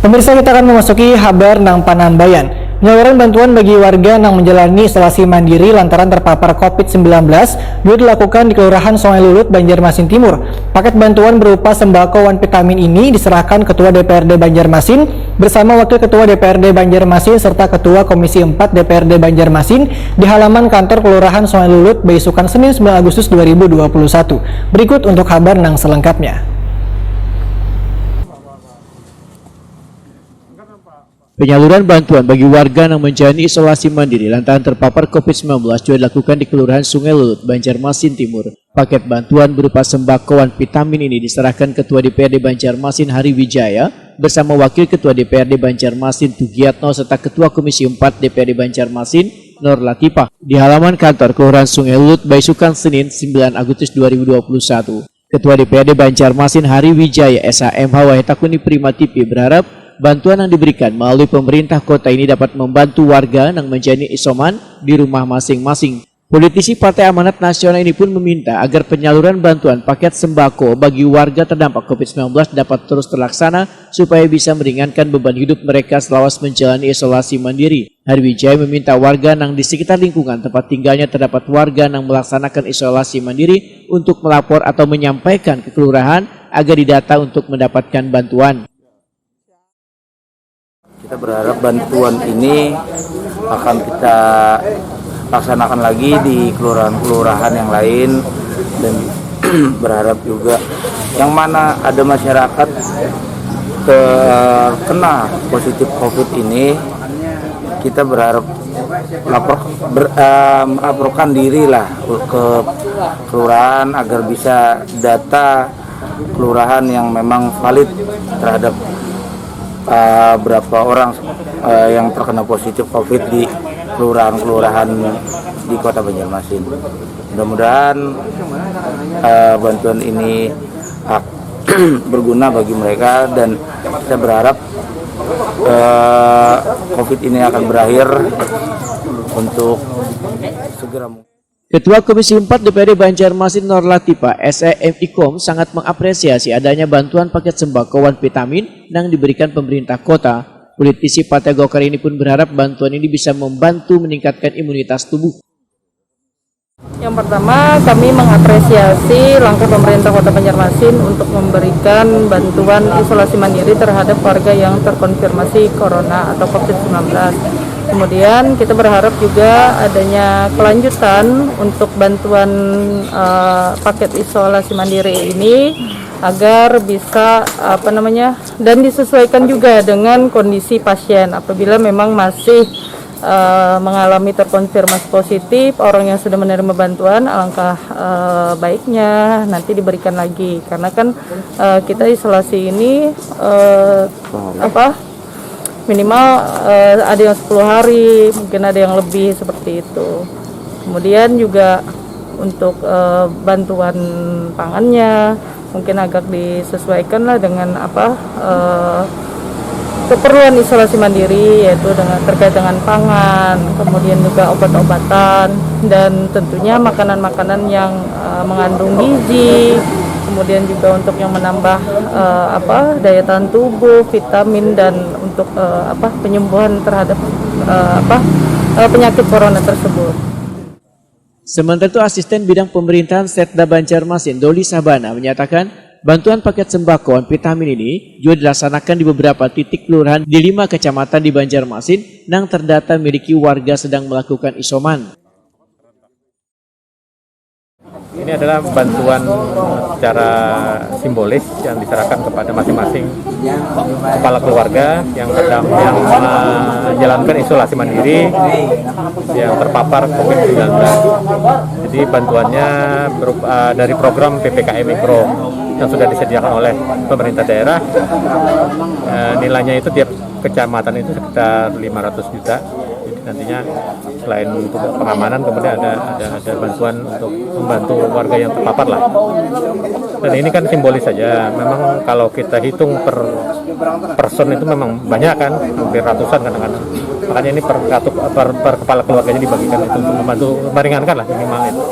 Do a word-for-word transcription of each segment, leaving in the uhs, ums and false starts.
Pemirsa, kita akan memasuki habar nang panambayan. Penyaluran bantuan bagi warga nang menjalani isolasi mandiri lantaran terpapar covid sembilan belas juga dilakukan di Kelurahan Sungai Lulut, Banjarmasin Timur. Paket bantuan berupa sembako wan vitamin ini diserahkan Ketua D P R D Banjarmasin bersama Wakil Ketua D P R D Banjarmasin serta Ketua Komisi empat D P R D Banjarmasin di halaman kantor Kelurahan Sungai Lulut, baisukan Senin, sembilan Agustus dua ribu dua puluh satu. Berikut untuk habar nang selengkapnya. Penyaluran bantuan bagi warga yang menjalani isolasi mandiri lantaran terpapar covid sembilan belas juga dilakukan di Kelurahan Sungai Lulut, Banjarmasin Timur. Paket bantuan berupa sembako dan vitamin ini diserahkan Ketua D P R D Banjarmasin, Hari Wijaya, bersama Wakil Ketua D P R D Banjarmasin, Tugiatno, serta Ketua Komisi empat D P R D Banjarmasin, Nur Latifah, di halaman kantor Kelurahan Sungai Lulut, baisukan Senin, sembilan Agustus dua ribu dua puluh satu. Ketua D P R D Banjarmasin, Hari Wijaya, S H M H W, takuni Prima T V, berharap bantuan yang diberikan melalui pemerintah kota ini dapat membantu warga yang menjalani isoman di rumah masing-masing. Politisi Partai Amanat Nasional ini pun meminta agar penyaluran bantuan paket sembako bagi warga terdampak covid sembilan belas dapat terus terlaksana supaya bisa meringankan beban hidup mereka selama menjalani isolasi mandiri. Hari Wijaya meminta warga yang di sekitar lingkungan tempat tinggalnya terdapat warga yang melaksanakan isolasi mandiri untuk melapor atau menyampaikan ke kelurahan agar didata untuk mendapatkan bantuan. Kita berharap bantuan ini akan kita laksanakan lagi di kelurahan-kelurahan yang lain dan berharap juga yang mana ada masyarakat terkena positif covid ini, kita berharap lapor ber, eh, melaporkan diri lah ke kelurahan agar bisa data kelurahan yang memang valid terhadap eh, berapa orang eh, yang terkena positif covid di kelurahan-kelurahan di Kota Banjarmasin. Mudah-mudahan eh, bantuan ini ak- berguna bagi mereka dan kita berharap eh, covid ini akan berakhir untuk segera mungkin. Ketua Komisi empat D P R D Banjarmasin, Nur Latifah, S E M Ikom, sangat mengapresiasi adanya bantuan paket sembako wan vitamin yang diberikan pemerintah kota. Politisi Partai Golkar ini pun berharap bantuan ini bisa membantu meningkatkan imunitas tubuh. Yang pertama, kami mengapresiasi langkah pemerintah Kota Banjarmasin untuk memberikan bantuan isolasi mandiri terhadap warga yang terkonfirmasi corona atau covid sembilan belas. Kemudian kita berharap juga adanya kelanjutan untuk bantuan eh, paket isolasi mandiri ini agar bisa apa namanya dan disesuaikan juga dengan kondisi pasien. Apabila memang masih eh, mengalami terkonfirmasi positif, orang yang sudah menerima bantuan, alangkah eh, baiknya nanti diberikan lagi karena kan eh, kita isolasi ini eh, apa minimal eh, ada yang sepuluh hari, mungkin ada yang lebih seperti itu. Kemudian juga untuk eh, bantuan pangannya mungkin agak disesuaikan lah dengan apa eh, keperluan isolasi mandiri, yaitu dengan terkait dengan pangan, kemudian juga obat-obatan dan tentunya makanan-makanan yang eh, mengandung gizi, kemudian juga untuk yang menambah eh, apa daya tahan tubuh, vitamin dan untuk eh, apa penyembuhan terhadap eh, apa eh, penyakit corona tersebut. Sementara itu, Asisten Bidang Pemerintahan Setda Banjarmasin, Doli Sabana, menyatakan bantuan paket sembako dan vitamin ini juga dilaksanakan di beberapa titik kelurahan di lima kecamatan di Banjarmasin yang terdata memiliki warga sedang melakukan isoman. Ini adalah bantuan secara simbolis yang diserahkan kepada masing-masing kepala keluarga yang sedang yang menjalankan isolasi mandiri yang terpapar covid sembilan belas. Jadi bantuannya berupa, eh, dari program P P K M Mikro yang sudah disediakan oleh pemerintah daerah. Eh, nilainya itu tiap kecamatan itu sekitar lima ratus juta. Jadi nantinya selain untuk pengamanan, kemudian ada ada ada bantuan untuk membantu warga yang terpapar lah. Dan ini kan simbolis saja. Memang kalau kita hitung per person itu memang banyak kan, hampir ratusan kadang-kadang. Makanya ini per, ratu- per, per kepala keluarganya dibagikan itu untuk membantu meringankan lah minimal itu.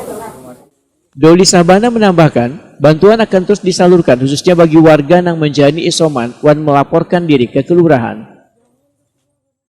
Doli Sabana menambahkan, Bantuan akan terus disalurkan khususnya bagi warga nang menjalani isoman wan melaporkan diri ke kelurahan.